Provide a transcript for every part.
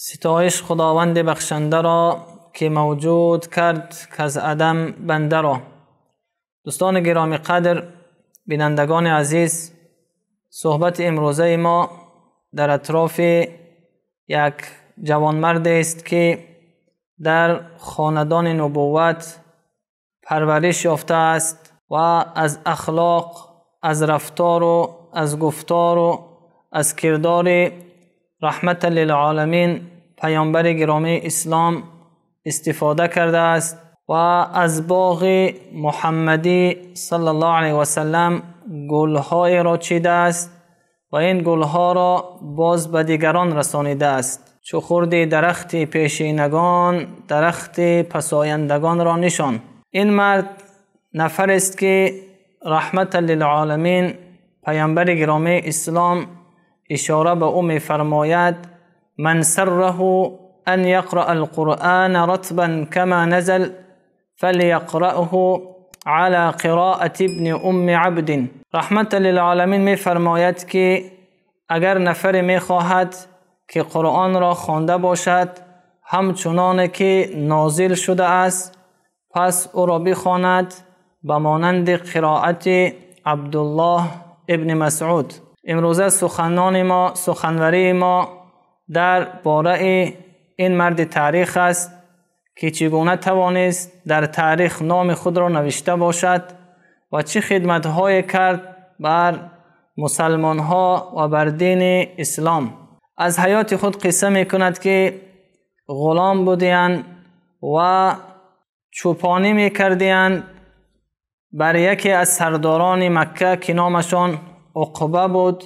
ستایش خداوند بخشنده را که موجود کرد که از عدم بنده را. دوستان گرامی قدر، بینندگان عزیز، صحبت امروزه ما در اطراف یک جوانمرد است که در خاندان نبوت پرورش یافته است و از اخلاق، از رفتار و از گفتار و از کردار رحمت للعالمین پیامبر گرامی اسلام استفاده کرده است و از باغ محمدی صلی الله علیه و سلم گلهای را چیده است و این گلها را باز به دیگران رسانیده است. چو خوردی درخت پیشینگان، درخت پسایندگان را نشان. این مرد نفر است که رحمت للعالمین پیامبر گرامی اسلام اشاره به او می‌فرماید: من سره ان یقرأ القرآن رطبا کما نزل فلیقرأه على قراءة ابن ام عبد. رحمت للعالمین می‌فرماید که اگر نفر می‌خواهد که قرآن را خوانده باشد همچنان که نازل شده است، پس او را بخواند به مانند قرائت عبدالله ابن مسعود. امروزه سخنان ما، سخنوری ما در باره این مرد تاریخ است که چگونه توانست در تاریخ نام خود را نوشته باشد و چه خدمت‌های کرد بر مسلمان‌ها و بر دین اسلام. از حیات خود قصه می‌کند که غلام بودند و چوپانی می‌کردند بر یکی از سرداران مکه که نامشان عقبه بود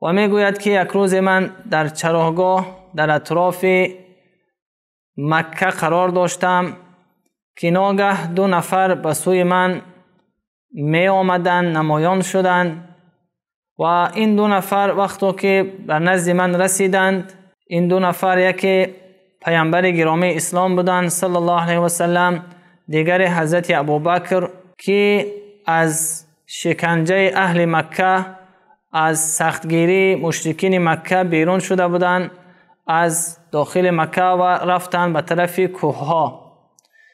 و میگوید که یک روز من در چراگاه در اطراف مکه قرار داشتم که ناگه دو نفر به سوی من می آمدند، نمایان شدند و این دو نفر وقتی که بر نزد من رسیدند، این دو نفر یکی پیامبر گرامی اسلام بودند صلی الله علیه و سلم، دیگر حضرت ابوبکر که از شکنجه اهل مکه، از سختگیری مشرکین مکه بیرون شده بودند، از داخل مکه و رفتند به طرف کوهها.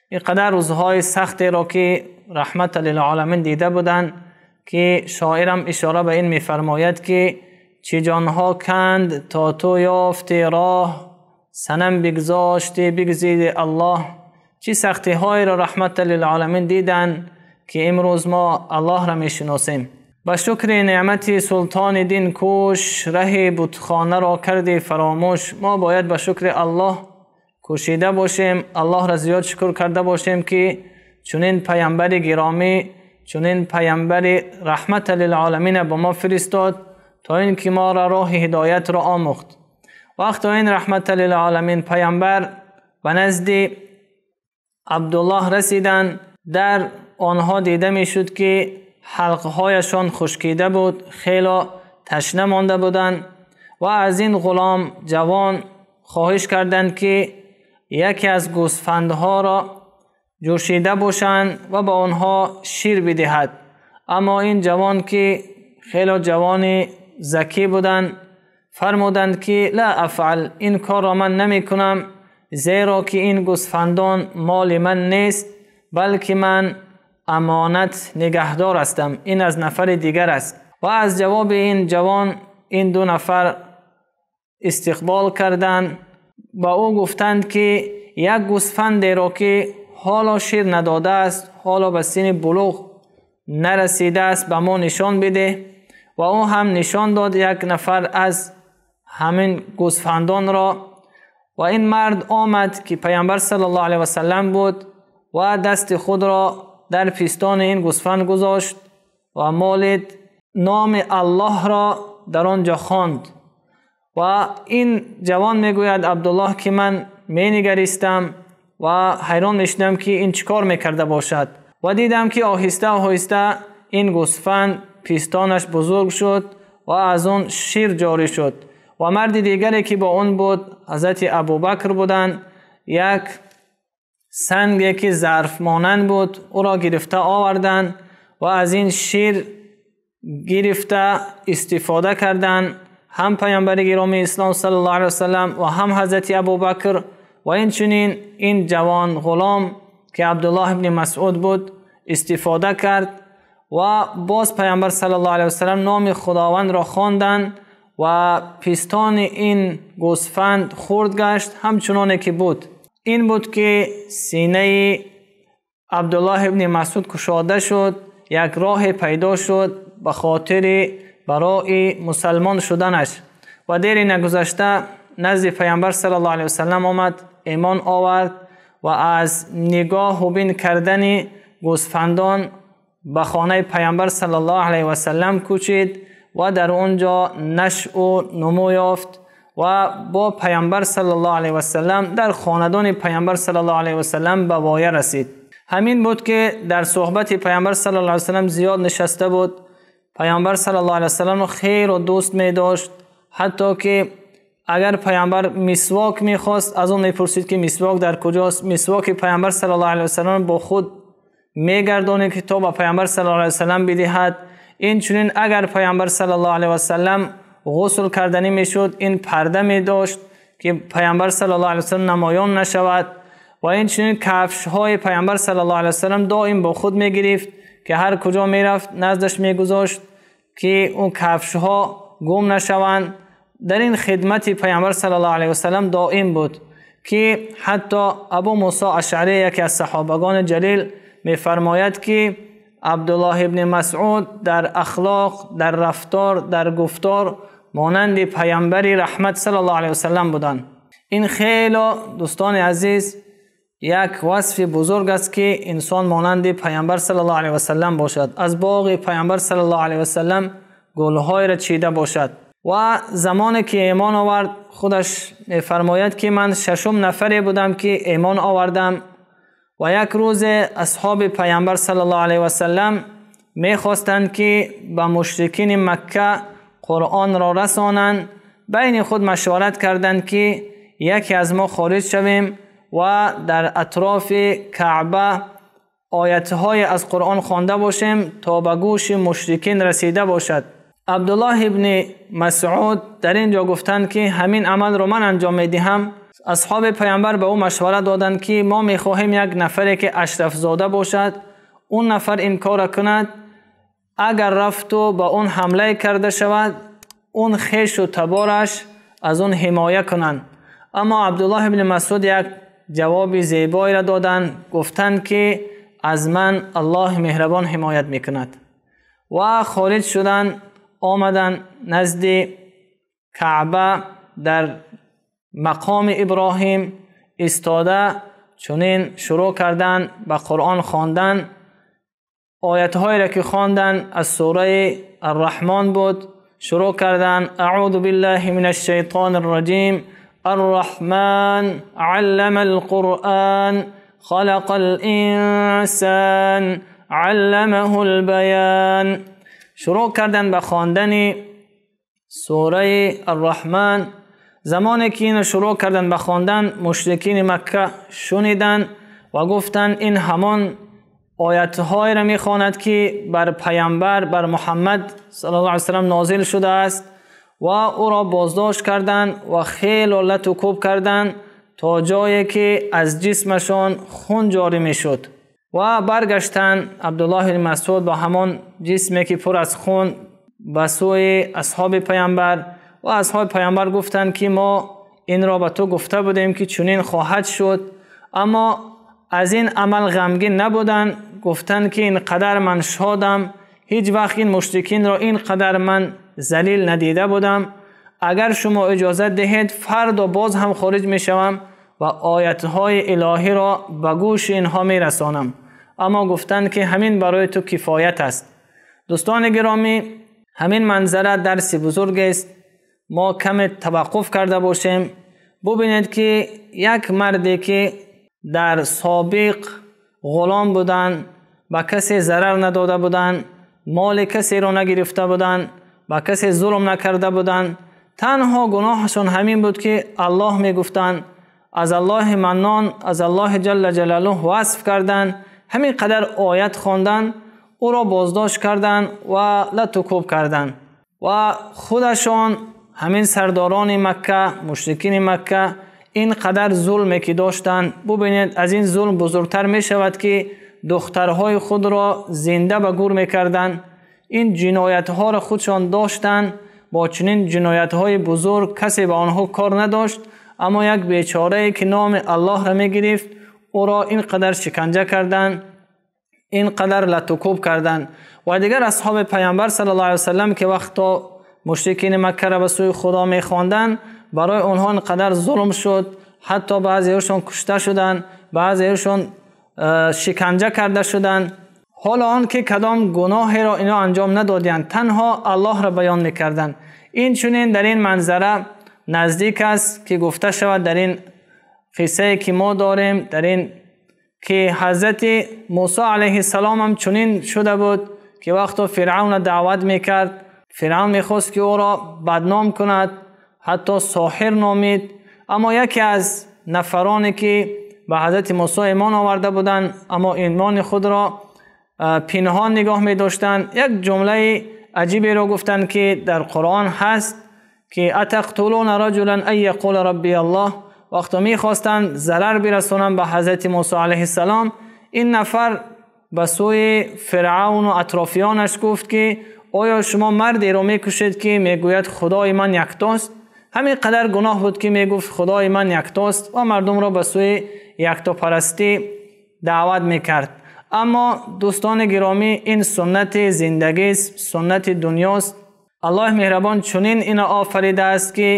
اینقدر روزهای سختی را که رحمت للعالمین دیده بودند که شاعرم اشاره به این می‌فرماید که چه جانها کند تا تو یافتی راه، صنم بگذاشتی بگزیدی الله. چه سختی های را رحمت للعالمین دیدند که امروز ما الله را میشناسیم. به شکر نعمت سلطان دین کوش، ره بتخانه را کردی فراموش. ما باید به شکر الله کوشیده باشیم، الله را زیاد شکر کرده باشیم که چنین پیامبر گرامی، چنین پیامبر رحمت للعالمین به ما فرستاد تا اینکه ما را راه هدایت را آموخت. وقتی این رحمت للعالمین پیامبر به نزد عبدالله رسیدند، در آنها دیده میشد که حلقهایشان خشکیده بود، خیلی تشنه مانده بودند و از این غلام جوان خواهش کردند که یکی از گوسفندها را جوشیده باشند و به آنها شیر بدهد. اما این جوان که خیلی جوان ذکی بودند فرمودند که لا افعل، این کار را من نمی کنم، زیرا که این گوسفندان مال من نیست، بلکه من امانت نگهدار هستم، این از نفر دیگر است. و از جواب این جوان این دو نفر استقبال کردند، با او گفتند که یک گوسفند را که حالا شیر نداده است، حالا به سن بلوغ نرسیده است، به ما نشان بده. و او هم نشان داد یک نفر از همین گوسفندان را. و این مرد آمد که پیامبر صلی الله علیه و سلم بود و دست خود را در پستان این گوسفند گذاشت و مالید نام الله را در آنجا خواند. و این جوان میگوید عبدالله که من مینگریستم و حیران میشدم که این چیکار میکرده باشد و دیدم که آهسته آهسته این گوسفند پستانش بزرگ شد و از آن شیر جاری شد. و مرد دیگری که با آن بود حضرت ابوبکر بودند، یک سنگی که ظرف مانند بود او را گرفته آوردند و از این شیر گرفته استفاده کردند. هم پیامبر گرامی اسلام صلی الله علیه و سلم و هم حضرت ابوبکر و این چنین این جوان غلام که عبدالله ابن مسعود بود استفاده کرد و باز پیامبر صلی الله علیه و سلم نام خداوند را خواندند و پستان این گوسفند خرد گشت همچنان که بود. این بود که سینه عبدالله ابن مسعود کشاده شد، یک راه پیدا شد به خاطر برای مسلمان شدنش و دیری نگذشته نزد پیامبر صلی الله علیه و سلم آمد، ایمان آورد و از نگاه و بین کردن گوسفندان به خانه پیامبر صلی الله علیه و سلم کوچید و در اونجا نشأ و نمو یافت و با پیامبر صلی الله علیه و سلم در خاندان پیامبر صلی الله علیه و سلم به وایه رسید. همین بود که در صحبت پیامبر صلی الله علیه و سلم زیاد نشسته بود. پیامبر صلی الله علیه و سلم رو خیر و دوست می داشت، حتی که اگر پیامبر مسواک می خواست از اون می پرسید که مسواک در کجاست. مسواک پیامبر صلی الله علیه و سلم با خود می گردانید که تا به پیامبر صلی الله علیه و سلم بدهد. این چنین اگر پیامبر صلی الله علیه و سلم غسل کردنی میشد این پرده می داشت که پیامبر صلی الله علیه و سلم نمایان نشود و این چنین کفش های پیامبر صلی الله علیه و سلم دائم با خود می گرفت که هر کجا می رفت نزدش می گذاشت که اون کفش ها گم نشوند. در این خدمت پیامبر صلی الله علیه و سلم دائم بود که حتی ابو موسی اشعری یکی از صحابگان جلیل می فرماید که عبدالله ابن مسعود در اخلاق، در رفتار، در گفتار مانند پیامبر رحمت صلی الله علیه و سلم بودند. این خیلی دوستان عزیز یک وصف بزرگ است که انسان مانند پیامبر صلی الله علیه و سلم باشد، از باغ پیامبر صلی الله علیه و سلم گلهای را چیده باشد. و زمانی که ایمان آورد خودش می‌فرماید که من ششم نفری بودم که ایمان آوردم و یک روز اصحاب پیامبر صلی الله علیه و سلم می‌خواستند که به مشرکین مکه قرآن را رسانند. بین خود مشورت کردند که یکی از ما خارج شویم و در اطراف کعبه آیت‌های از قرآن خوانده باشیم تا به گوش مشرکین رسیده باشد. عبدالله ابن مسعود در اینجا گفتند که همین عمل رو من انجام میدهم. اصحاب پیامبر به او مشوره دادند که ما میخواهیم یک نفری که اشرف زاده باشد اون نفر این کار کند، اگر رفت و با اون حمله کرده شود اون خیش و تبارش از اون حمایه کنند. اما عبدالله ابن مسعود یک جواب زیبایی را دادند، گفتند که از من الله مهربان حمایت میکند. و خارج شدند، آمدند نزد کعبه در مقام ابراهیم ایستاده چنین شروع کردند به قرآن خواندن. آیت‌هایی را که خواندند از سوره الرحمن بود. شروع کردند اعوذ بالله من الشیطان الرجیم الرحمن علم القرآن خلق الانسان علمه البیان. شروع کردند به خواندن سوره الرحمن. زمانی که اینو شروع کردن به خواندن مشرکین مکه شنیدند و گفتند این همان آیت‌های را میخواند که بر پیامبر بر محمد صلی الله علیه و سلم نازل شده است و او را بازداشت کردند و خیلی لت و کوب کردند تا جایی که از جسمشان خون جاری میشد و برگشتند. عبدالله بن مسعود با همان جسمی که پر از خون به سوی اصحاب پیامبر و اصحاب پیامبر گفتند که ما این را به تو گفته بودیم که چنین خواهد شد، اما از این عمل غمگین نبودند. گفتند که این قدر من شادم، هیچ وقت این مشرکین را این قدر من ذلیل ندیده بودم. اگر شما اجازه دهید فردا باز هم خارج می شوم و آیتهای الهی را به گوش اینها می رسانم. اما گفتند که همین برای تو کفایت است. دوستان گرامی، همین منظره درس بزرگ است. ما کم توقف کرده باشیم. ببینید که یک مردی که در سابق غلام بودن، به کسی ضرر نداده بودن، مال کسی را نگرفته بودن، به کسی ظلم نکرده بودن، تنها گناهشون همین بود که الله میگفتن، از الله منان، از الله جل جلاله وصف کردن، همین قدر آیت خواندن، او را بازداشت کردن و لت و کوب کردن و خودشان ҳамин сардорони Макка, мушрикини Макка ин қадар зулме ки доштанд, бубинед, аз ин зулм бузургтар мешавад ки духтарҳои худро зинда ба гур мекарданд. Ин ҷиноятҳоро худшон доштанд. Бо чунин ҷиноятҳои бузург касе ба онҳо кор надошт, аммо як бечорае ки номи Аллоҳро мегирифт, ӯро ин қадар шиканҷа карданд, ин қадар латукӯб карданд. Ва дигар асҳоби Паёмбар саллаллоҳу алайҳи васаллам ки вақто мушрикини Маккаро ба сӯи Худо мехонданд, барои онҳо ин қадар зулм шуд, ҳатто баъзеашон кушта шуданд, баъзеашон шиканҷа карда шуданд. Ҳоло он ки кадом гуноҳеро ино анҷом надоданд, танҳо Аллоҳро баён мекарданд. Ин чунин дар ин манзара наздик аст ки гуфта шавад дар ин қиссае ки мо дорем, дар ин ки ҳазрати Мусо алайҳиссалом ҳам чунин шуда буд ки вақто Фиръавнро даъват мекард, Фиръавн мехост ки ӯро бадном кунад, ҳатто соҳир номид. Аммо яке аз нафароне ки ба ҳазрати Мусо имон оварда буданд, аммо имони худро пинҳон нигоҳ медоштанд, як ҷумлаи аҷиберо гуфтанд ки дар Қуръон ҳаст ки атақтулуна раҷулан ан яқула рабби Аллоҳ. Вақто мехостанд зарар бирасонанд ба ҳазрати Мусо алайҳиссалом, ин нафар ба сӯи Фиръавну атрофиёнаш гуфт ки оё шумо мардеро мекушед ки мегӯяд Худои ман яктост? Ҳамин қадар гуноҳ буд ки мегуфт Худои ман яктост ва мардумро ба сӯи яктопарастӣ даъват мекард. Аммо дӯстони гиромӣ, ин суннати зиндагист, суннати дунёст. Аллоҳ меҳрабон чунин ино офаридааст ки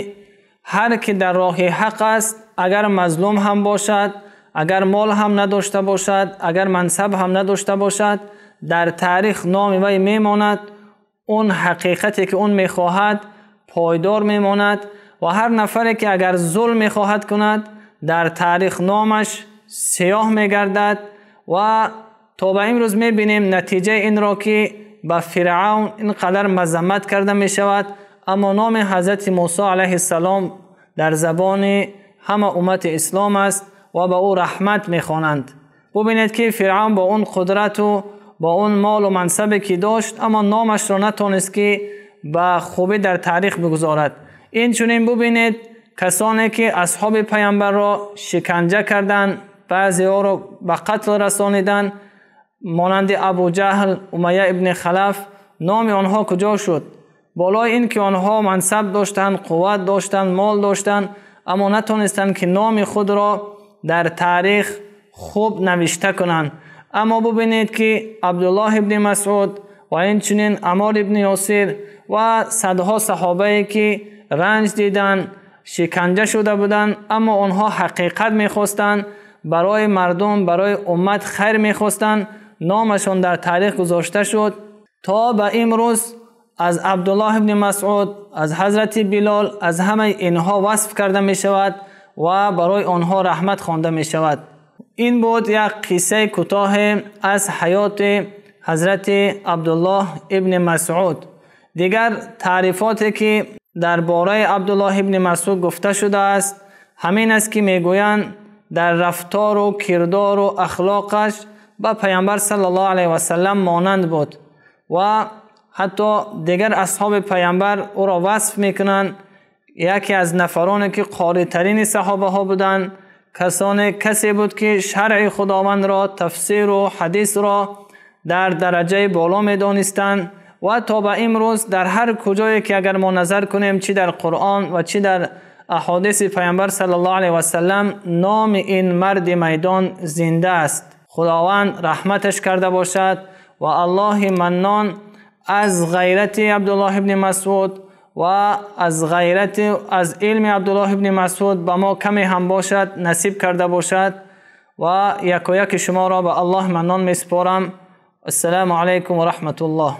ҳар ки дар роҳи ҳақ аст, агар мазлум ҳам бошад, агар мол ҳам надошта бошад, агар мансаб ҳам надошта бошад, дар таърих номи вай мемонад, он ҳақиқате ки он мехоҳад пойдор мемонад. Ва ҳар нафаре ки агар зулм мехоҳад кунад, дар таърих номаш сиёҳ мегардад. Ва то ба имрӯз мебинем натиҷаи инро ки ба Фиръавн ин қадар мазаммат карда мешавад, аммо номи ҳазрати Мусо алайҳиссалом дар забони ҳама уммати ислом аст ва ба ӯ раҳмат мехонанд. Бубинед ки Фиръавн бо он қудрату бо он молу мансабе ки дошт, аммо номашро натонист ки ба хубӣ дар таърих бигузорад. Инчунин бубинед касоне ки асҳоби паёмбарро шиканҷа карданд, баъзеҳоро ба қатл расониданд, монанди Абу Ҷаҳл, Умайя ибни Халаф, номи онҳо куҷо шуд? Болои ин ки онҳо мансаб доштанд, қувват доштанд, мол доштанд, аммо натонистанд ки номи худро дар таърих хуб навишта кунанд. Аммо бубинед ки Абдуллоҳ ибни Масъуд ва инчунин Аммор ибни Ёсир ва садҳо саҳобае ки ранҷ диданд, шиканҷа шуда буданд, аммо онҳо ҳақиқат мехостанд, барои мардум, барои уммат хайр мехостанд, номашон дар таърих гузошта шуд. То ба имрӯз аз Абдуллоҳ ибни Масъуд, аз ҳазрати Билол, аз ҳамаи инҳо васф карда мешавад ва барои онҳо раҳмат хонда мешавад. Ин буд як қиссаи кӯтоҳ аз ҳаёти ҳазрати Абдуллоҳ ибни Масъуд. Дигар таърифоте ки дар бораи Абдуллоҳ ибни Масъуд гуфта шудааст, ҳамин аст ки мегӯянд дар рафтору кирдору ахлоқаш ба Паёмбар саллаллоҳу алайҳи васаллам монанд буд ва ҳатто дигар асҳоби Паёмбар ӯро васф мекунанд. Яке аз нафароне ки қоритарини саҳобаҳо буданд, касе буд ки шаръи Худовандро, тафсиру ҳадисро дар дараҷаи боло медонистанд ва то ба имрӯз дар ҳар куҷое ки агар мо назар кунем, чӣ дар Қуръон ва чӣ дар аҳодиси Паёмбар саллаллоҳу алайҳи васаллам, номи ин марди майдон зинда аст. Худованд раҳматаш карда бошад ва Аллоҳи Маннон аз ғайрати Абдуллоҳ ибни Масъуд ва аз ғайрати аз илми Абдуллоҳ ибни Масъуд ба мо каме ҳам бошад насиб карда бошад ва якояки шуморо ба Аллоҳи Маннон месупорам. Ассалому алайкум ва раҳматуллоҳ.